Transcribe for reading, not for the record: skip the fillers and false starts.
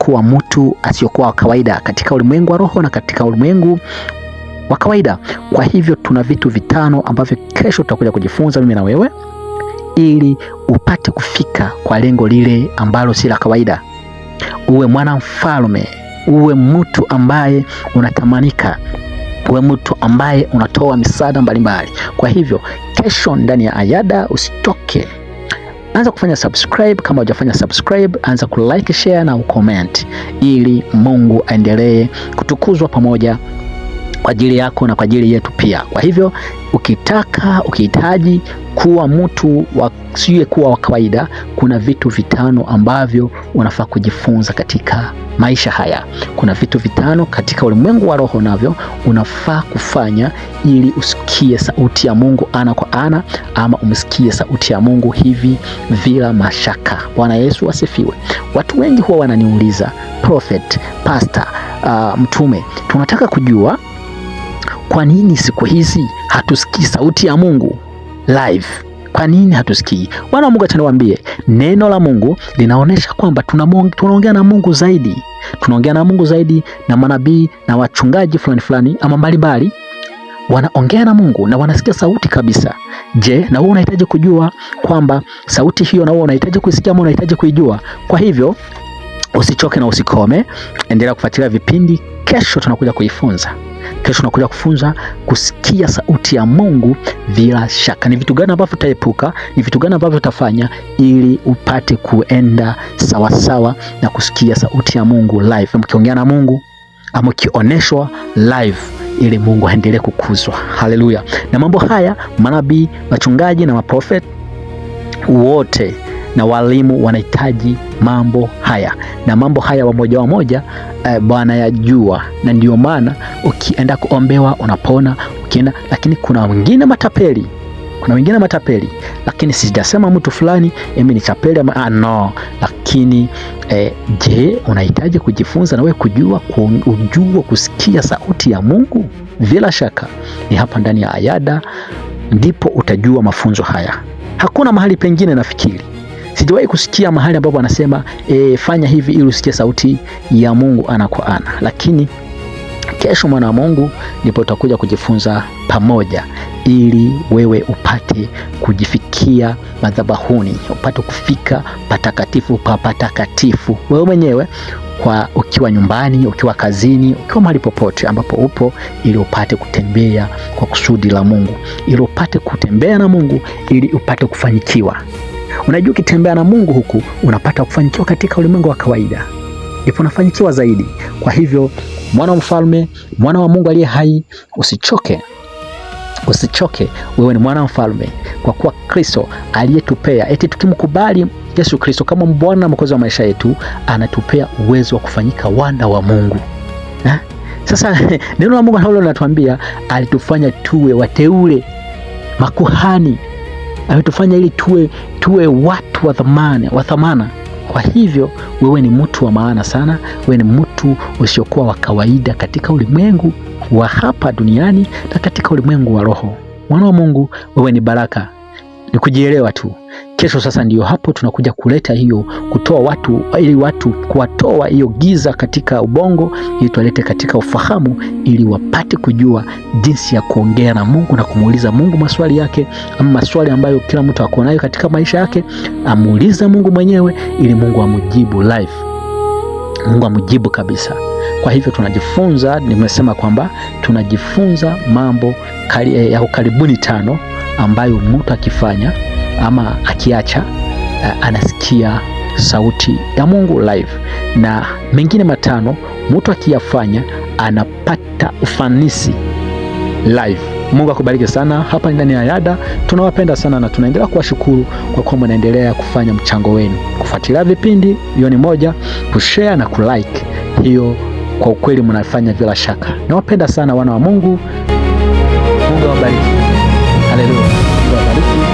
kuwa mtu asiyokuwa wa kawaida katika ulimwengu wa roho na katika ulimwengu wa kawaida. Kwa hivyo tuna vitu vitano ambavyo kesho tutakuja kujifunza mimi na wewe, ili upate kufika kwa lengo lile ambalo si la kawaida. Uwe mwana mfalme, uwe mtu ambaye unatamanika, uwe mtu ambaye unatoa misaada mbalimbali. Kwa hivyo kesho ndani ya Ayada usitoke. Anza kufanya subscribe kama hujafanya subscribe, anza kulike, share na ucomment, ili Mungu aendelee kutukuzwa pamoja kwa ajili yako na kwa ajili yetu pia. Kwa hivyo ukitaka, ukihitaji kuwa mtu kuwa wa kawaida, kuna vitu vitano ambavyo unafaa kujifunza katika maisha haya. Kuna vitu vitano katika ulimwengu wa roho navyo unafaa kufanya ili usikie sauti ya Mungu ana kwa ana, ama umsikie sauti ya Mungu hivi bila mashaka. Bwana Yesu asifiwe. Watu wengi huwa wananiuliza, prophet, pastor, mtume, tunataka kujua kwa nini siku hizi hatusikii sauti ya Mungu live? Kwa nini hatusikii? Bwana Mungu, acha niwaambie, neno la Mungu linaonyesha kwamba tunaongea na Mungu zaidi, tunaongea na Mungu zaidi, na manabii na wachungaji fulani fulani ama mbalimbali wanaongea na Mungu na wanasikia sauti kabisa. Je, na wewe unahitaji kujua kwamba sauti hiyo na wewe unahitaji kuisikia ama unahitaji kuijua? Kwa hivyo usichoke na usikome, endelea kufuatilia vipindi. Kesho tunakuja kuifunza Kesho tunakuja kufunza kusikia sauti ya Mungu bila shaka. Ni vitu gani ambavyo utaepuka, ni vitu gani ambavyo utafanya ili upate kuenda sawasawa na kusikia sauti ya Mungu live, mkiongea na Mungu ama ukioneshwa live, ili Mungu aendelee kukuzwa. Haleluya! Na mambo haya manabii, wachungaji na maprofeti wote na walimu wanahitaji mambo haya, na mambo haya wamoja wamoja Bwana yajua, na ndio maana ukienda kuombewa unapona, ukienda. Lakini kuna wengine matapeli, kuna wengine matapeli, lakini sijasema mtu fulani mimi ni chapeli ama no, lakini je, unahitaji kujifunza na wewe kujua kujua kusikia sauti ya Mungu? Bila shaka ni hapa ndani ya Ayada ndipo utajua mafunzo haya. Hakuna mahali pengine nafikiri. Sijawahi kusikia mahali ambapo anasema fanya hivi ili usikie sauti ya Mungu ana kwa ana. Lakini kesho, mwana wa Mungu, ndipo utakuja kujifunza pamoja, ili wewe upate kujifikia madhabahuni, upate kufika patakatifu pa patakatifu wewe mwenyewe, kwa ukiwa nyumbani, ukiwa kazini, ukiwa mahali popote ambapo upo, ili upate kutembea kwa kusudi la Mungu, ili upate kutembea na Mungu, ili upate kufanyikiwa. Unajua, ukitembea na Mungu huku unapata kufanikiwa katika ulimwengu wa kawaida, ndipo unafanyikiwa zaidi. Kwa hivyo, mwana wa mfalme, mwana wa Mungu aliye hai, usichoke, usichoke. Wewe ni mwana wa mfalme, kwa kuwa Kristo aliyetupea, eti tukimkubali Yesu Kristo kama Bwana na Mwokozi wa maisha yetu, anatupea uwezo wa kufanyika wana wa Mungu ha? Sasa neno la Mungu nalo linatuambia alitufanya tuwe wateule, makuhani, ametufanya ili tuwe watu wa thamani, wa thamana. Kwa hivyo wewe ni mtu wa maana sana, wewe ni mtu usiokuwa wa kawaida katika ulimwengu wa hapa duniani na katika ulimwengu wa roho. Mwana wa Mungu, wewe ni baraka, ni kujielewa tu. Kesho sasa ndiyo hapo tunakuja kuleta hiyo, kutoa watu, ili watu kuwatoa hiyo giza katika ubongo, ili tuwalete katika ufahamu, ili wapate kujua jinsi ya kuongea na Mungu na kumuuliza Mungu maswali yake, ama maswali ambayo kila mtu ako nayo katika maisha yake, amuulize Mungu mwenyewe, ili Mungu amujibu live. Mungu amujibu kabisa. Kwa hivyo tunajifunza, nimesema kwamba tunajifunza mambo ya ukaribuni 5 ambayo mtu akifanya ama akiacha anasikia sauti ya Mungu live, na mengine 5 mtu akiyafanya anapata ufanisi live. Mungu akubariki sana. Hapa ni ndani ya Ayada, tunawapenda sana na tunaendelea kuwashukuru kwa kuwa mnaendelea kufanya mchango wenu, kufuatilia vipindi, hiyo ni moja, kushare na kulike, hiyo kwa ukweli mnafanya bila shaka. Nawapenda sana wana wa Mungu. Mungu awabariki. Haleluya. Mungu awabariki.